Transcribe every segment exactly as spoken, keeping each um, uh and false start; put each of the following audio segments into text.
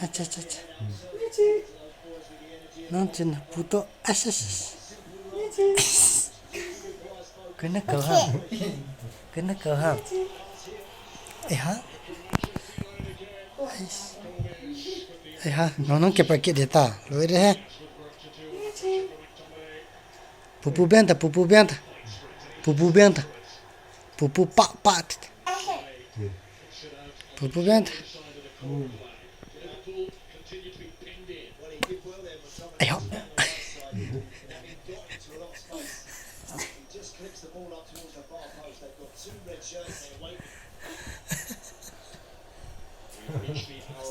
Acha, acha, acha. Nang chin puto. As, as, as. Kena kau ha. Kena kau ha. Eh ha. Ais. Eh ha. Nong nong kepa kit deta. Loi de he. Pupu benta, pupu benta. Pupu benta. Pupu pa pa. Pupu benta. Ai ho.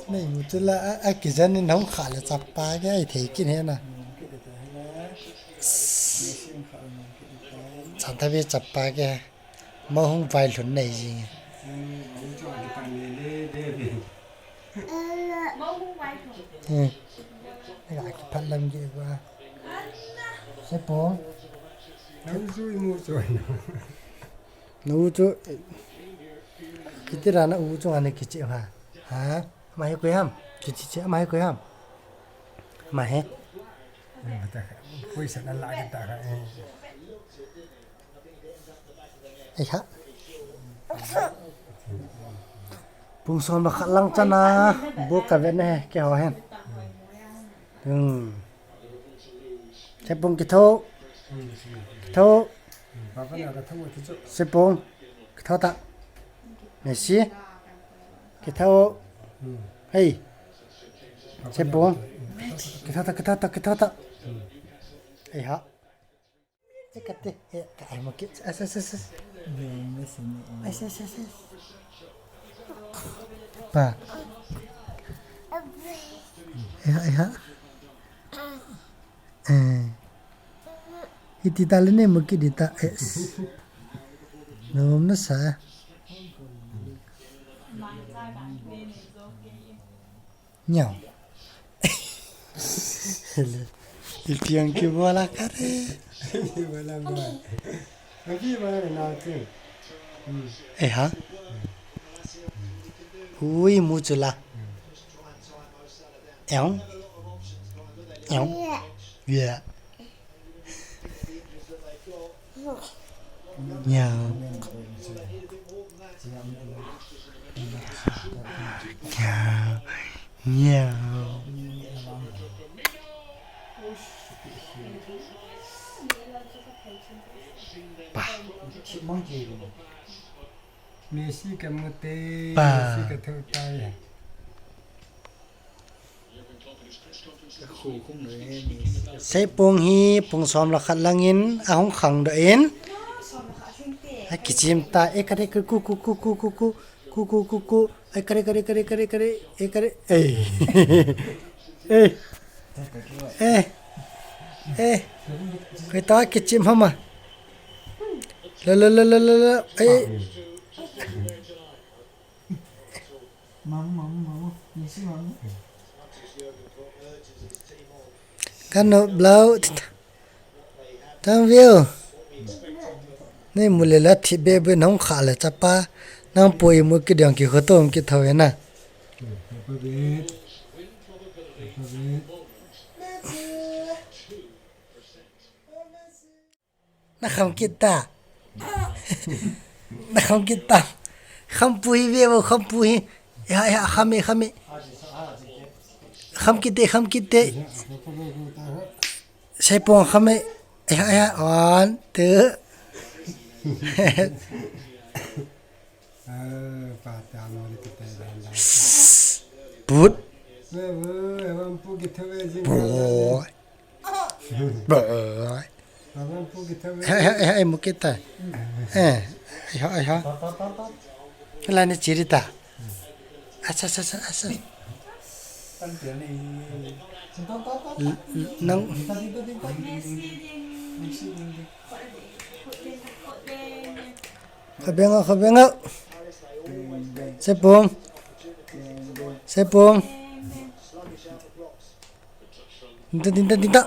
Nei mu chu la a, a kijan in hung kha le chapa ke ai thei kin he na. Chanta be chapa ke. Mo hung vai lhun nei jing. Hmm. Ga ki phat lam ge ba. Se po. Nau chu i mu chu. Nau chu. Kiti ra na u chu ngani kichi ha. Ha? Ma he ko ham? Kichi chi ma he ko ham? Ma he? Koi sa na la kita ka. Ei ha. Pung som la khat lang chana bu ka ven he ke ho hen. Hmm. Sepung kitho. Kitho. Sepung. Kitho ta. Messi. Kitho. Hey. Sepung. Kitho ta, kitho ta, kitho ta. Ei ha. Ekate, eh, ka ai mo ki, as, as, as, as. As, as, as, as. Pa. Eh, eh. Eh. Iti tale ne mo ki dita, eh. Nom na sa. Nyau. Ipi ang kibola kare. Kibola mo. Ang kibola na tu. Hmm. Eh ha. Ui mu chu la. Eong. Eong. Yeah. Nyau. Nyau. Nyau. Pa. Messi ka mute. Pa. Messi ka thou tai. Seipung hi pung som le khat langin ahung khang doh in. Akichim ta, eh, kare, kare, ku, ku, ku. Eh, kare, kare, kare, kare, kare, eh, kare, eh. Eh. Eh. Eh. Koi ta kichim hama. La, la, la, la, la, la. Eh. Mamu, mamu, mamu. Messi mamu. Kano blau. Tang view. Nei mu le la thi be be nong kha le chapa. Nang poi mu ki diang ki khotom ki thau na. Na kham kit ta. Na kham kit ta. Kham pu hi ve bo, kham pu hi. Ya, ya, kham e, kham e. Kham kit te, kham kit te. Seipung kham e. Ya, ya, one, two. Put. Bro. Bro. Hai, hai, hai, mu kit ta. Eh, hai, hai, hai. La ni chiri ta. Asa, asa, asa, asa. L-, l-, nang. Khabenga, khabenga. Seipung. Seipung. Dinta, dinta, dinta.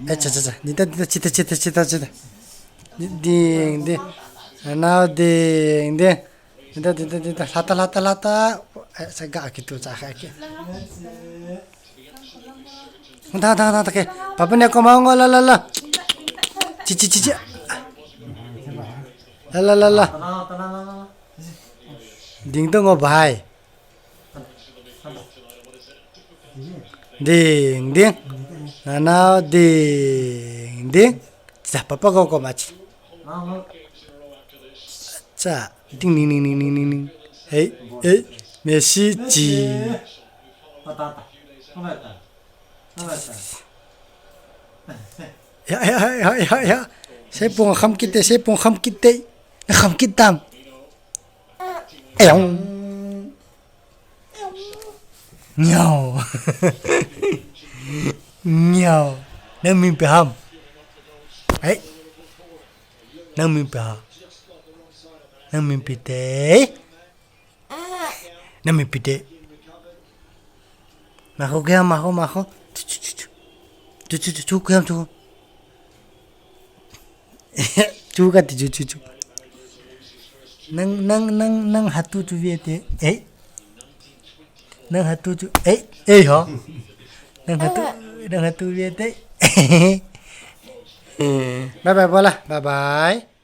Eh, cha, cha, cha. Dita, dita, chita, chita, chita, chita. Di-, ding, ding. Nanao, ding, ding. Dita, dita, dita. Lhata, lhata, lhata. Eh, saga akitu, cha, aki. Hung ta, ta, ta, ta, ke. Papa ne ko ma ngo la, la, la. Chi, chi, chi, chi. La, la, la, la. Ding to ngo bhai. Ding, ding. Nanao, ding, ding. Cha, papa ko ko ma chi. Cha, ding, ding, ding. Hey, hey. Messi chi. Ya, ya, ya, ya, ya. Seipung kham kit te, seipung kham kit te. Na kham kit tam. Eong. Ngiao. Ngiao. Nang min pe ham. Ai. Nang min pe ha. Nang min pe te. Nang min pe te. Maho kya, maho, maho. Chu, chu, chu, chu. Chu, chu, chu, chu, kya, chu. Chu kati chu, chu, chu. Nang, nang, nang, nang hatu chu ve te. Eh. Nang hatu chu. Eh, eh, ho. Nang hatu, nang hatu ve te. Bye bye, bola. Bye bye.